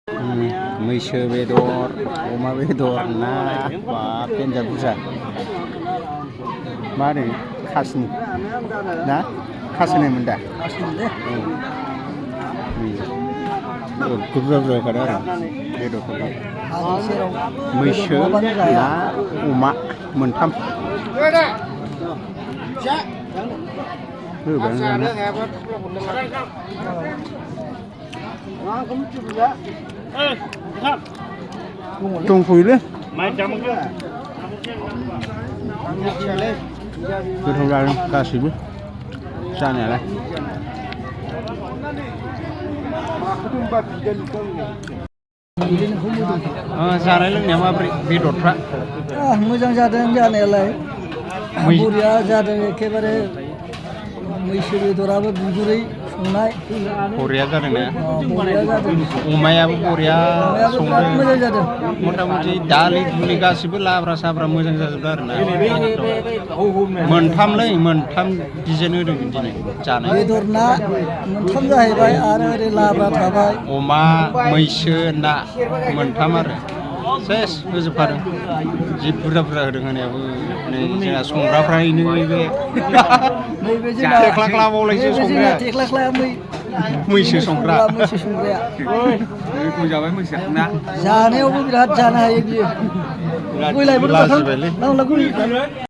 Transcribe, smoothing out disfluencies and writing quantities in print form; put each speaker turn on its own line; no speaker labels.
मैसो बेदर अमा बेदर ना बाब देन्जार बुरजा मा होनो खासिनि ना खासिनिमोन दा बुरजा बुरजा होखादों आरो बेदरखौबो मैसो ना अमा मोनथाम दंथ'योलै गोथाव जादों गासैबो जानायालाय जानाय लोंनाया माबोरै बेदरफ्रा
मोजां जादों जानायालाय बरिया जादों एखेबारे मैसो बेदराबो बिगुरै संनाय
बरिया जादों ना
बरिया जादों
अमायाबो बरिया संदों
मोजां जादों
मथा मथि दालि दुलि गासिबो लाब्रा साब्रा मोजां जाजोबदों आरो ना मोनथाम डिजाइन होदों दिनै जानाय
बेदर ना मोनथाम जाहैबाय आरो ओरै लाब्रा थाबाय
अमा मैसो ना मोनथाम आरो सेस होजोबखादों जि बुरजा बुरजा होदों होनायाबो नै जोंना संग्राफ्रा नैबे थेख्लाख्लाबावलायसो संग्राया
थेख्लाख्लाया
मैसो संग्रा
मैसो
जाबाय मैसोआ ना
जानायावबो बिराद जानो हायो बियो
लाजिबायलै